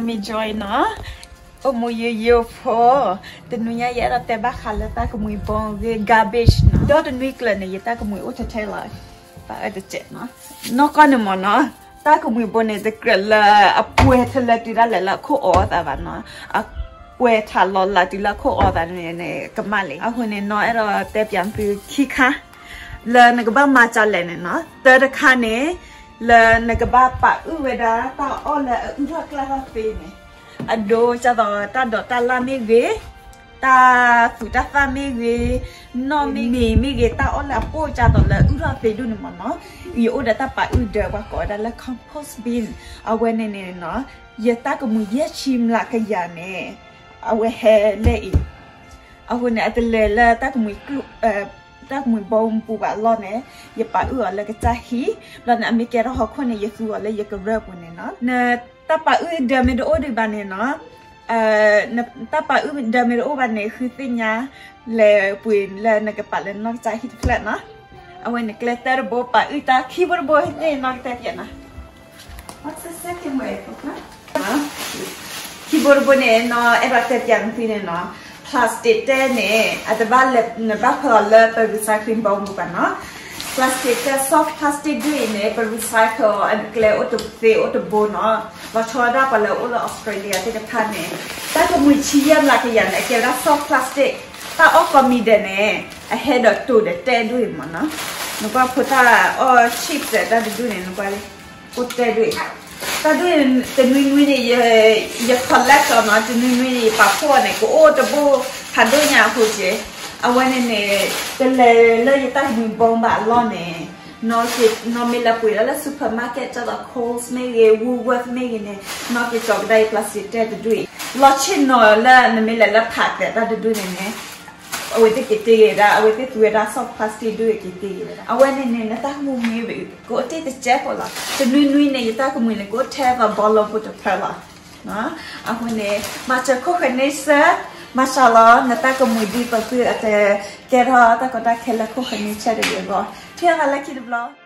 မ့ၢ် Joy နီၤ, အိၣ်မူယိယိဖိ, တနွံညါယအဲၣ်ဒိးတဲဘၣ်ဃးလၢတၢ်ကမှံၤဘီဂ့ၢ် garbage နီၤ, ဒီတနွံကျၢၤန့ၣ် ယတၢ်ကမှံၤအိၣ်ထဲထဲလီၤ, ဘၣ်အၢတစဲးနီၤ, နီၢ်ကီၢ်န့ၣ်မ့ၢ်နီၤ, တၢ်ကမှံၤဘီန့ၣ် တကြၢးလၢအပှဲၤထီၣ်လၢတုၤဒၣ်လဲာ်လၢအခိၣ်အီသးဘၣ်နီၤ, အပှဲၤထီၣ်လီၤလးတုၤလၢအခိၣ်အီသးန့ၣ်န့ၣ် ကမၣ်လံ. အဃိန့ၣ် နီၢ်အဲၣ်ဒိးတဲပၠးသုခံခါ လၢနကဘၣ်မၤဒ်လဲၣ်န့ၣ်နီၤ, တၢ်တခါန့ၣ် လၢနကဘၣ်ပာ်အုၣ်ဝဲဒၣ်တၢ်အီၣ်လၢအအုၣ်ထီၣ်ကျၢ်ထီၣ်သ့န့ၣ်, အဒိဒ်သိးတၢ်ဒိးတၢ်လၣ်မ့ၢ်ဂ့ၤ, တၢ်သူၣ်တၢ်သၣ်မ့ၢ်ဂ့ၤ, နီၣ်မ့ၢ်ဂ့ၤ, မ့ၢ်ဂ့ၤ, တၢ်အီၣ်လၢအပိၢ်ဒ်သိးလၢအုၣ်ထီၣ်သ့ဒိၣ်န့ၣ်မ့ၢ်နီၤ, ယအိၣ်ဒီးတၢ်ပာ်အုၣ်ဒၢပှၤကိးဝဲဒၣ်လၢ compost bin, အဝဲန့ၣ်န့ၣ်နီၤ, ယတၢ်ကမှံၤယဲၢ်ဆံမျးကယၤန့ၣ် အဝဲဟဲလၢအံၤ အဃိန့ၣ် အတလဲၤလၢတၢ်ကမှံၤကျိ, တၢ်ကမှံၤဘီပူၤဘၣ်အလီၢ်န့ၣ်, ယပာ်အုၣ်အီၤလၢကစၢ်ဟံၣ်, ဘျီန့ၣ် အမ့ၢ်ကဲထီၣ်ဟီၣ်ခိၣ်န့ၣ် ယသူအီၤလၢယကရၢၢ်ပူၤန့ၣ်နီၤ. နတၢ်ပာ်အုၣ်ဒၢမ့ၢ်တအိၣ်ဒံးဘၣ်န့ၣ်နီၤ, တၢ်ပာ်အုၣ်ဒၢမ့ၢ်တအိၣ်ဘၣ်န့ၣ် ဃုသ့ၣ်ညါ လဲၤပှ့ၤလၢနကပာ်လၢနီၢ်ကစၢ်ဟံၣ်တဖျၢၣ်နီၤ. အဝဲန့ၣ်ကျဲတၢတဘိ ပာ်အုၣ်တၢ်ခံဘိတဘိသ့ၣ်နီၤ ကတဲပၠးနီၤ. ခံဘိတဘိန့ၣ်နီၤ အဲၣ်ဒိးတဲပၠးနသုန့ၣ်နီၤ, plastic တဲန့ၣ် အတဘၣ်လဲၤနဘၣ်ဖၢအီၤလၢပ recycling ဘီပူၤဘၣ်နီၤ. plastic တဲ soft plastic ဒ်အံၤန့ၣ် ပ recycle အီၤ အကျဲအိၣ်တသ့အိၣ်တဘိနီၤ, လီၤဆီဒၣ်ပှၤလၢအအိၣ်လၢ Australia သ့ၣ်တဖၣ်န့ၣ်, တၢ်ကမှံၤဆံယဲၢ်မျးကယၤန့ၣ် အကဲဝဲဒၣ် soft plastic, တၢ်အီၣ်ကိးမံၤဒဲးန့ၣ် အဟဲဒီးတိၤဒီးတဲဒိၣ်အံၤမ့ၢ်နီၤ. နကွၢ်ဖိတၢ်အီၣ် chips တၢ်တဒူၣ်န့ၣ် နကွၢ်လံ, အိၣ်တဲဒိၣ်အံၤ, တၢ်ဒိၣ်န့ၣ် တနွံနွံန့ၣ် ယ collect အီၤနီၤ, တနွံနွံန့ၣ် ယပာ်ဖှိၣ်အီၤန့ၣ် ကအိၣ်တဘိဖးဒိၣ်ညါအဃိက့, အဝဲန့ၣ်န့ၣ် တလဲၤလၢယတၢ်ကမှံၤဘီဘၣ်အလီၢ်န့ၣ်, နီၢ်က့ၤ နီၢ်မ့ၢ်လဲၤပှ့ၤဒၣ်လၢ supermarket ဒ်သိး Coles မ့ၢ်ဂ့ၤ Woolworth မ့ၢ်ဂ့ၤန့ၣ်, နီၢ်က့ၤကၠီၤကဒါအံၤ plastic တဲတဒူၣ်အံၤ, လီၤဆ့ၣ်နီၤလၢနမ့ၢ်လဲၤလၢ park သဲးတၢ်တဒူၣ်န့ၣ်န့ၣ် အဝဲသ့ၣ်က့ၤတ့ဂ့ၤဒၣ်, အဝဲသ့ၣ်သူဝဲဒၣ် soft plastic ဒိၣ်အံၤက့ၤတ့ဂ့ၤဝဲဒၣ်. အဝဲန့ၣ်န့ၣ် နတၢ်ကမှံၤ ကအိၣ်တ့ၢ်တစဲးဖိလီၤ. တနွံနွံန့ၣ် ယတၢ်ကမှံၤန့ၣ် ကအိၣ်ထဲသိးဘီလီဖိတဖျၢၣ်လီၤ. အဃိန့ၣ် မၤစၢၤခိၣ်ဃၢၤန့ဆၢ, မၤစၢၤလီၤ နတၢ်ကမှံၤဒ်သိးသုအတကဲထီၣ်တၢ်ကီတၢ်ခဲလၢခိၣ်ဃၢၤန့ဆၢတဂ့ၤအဂီၢ်, ထံၣ်လိာ်သးလၢခံတဘျီ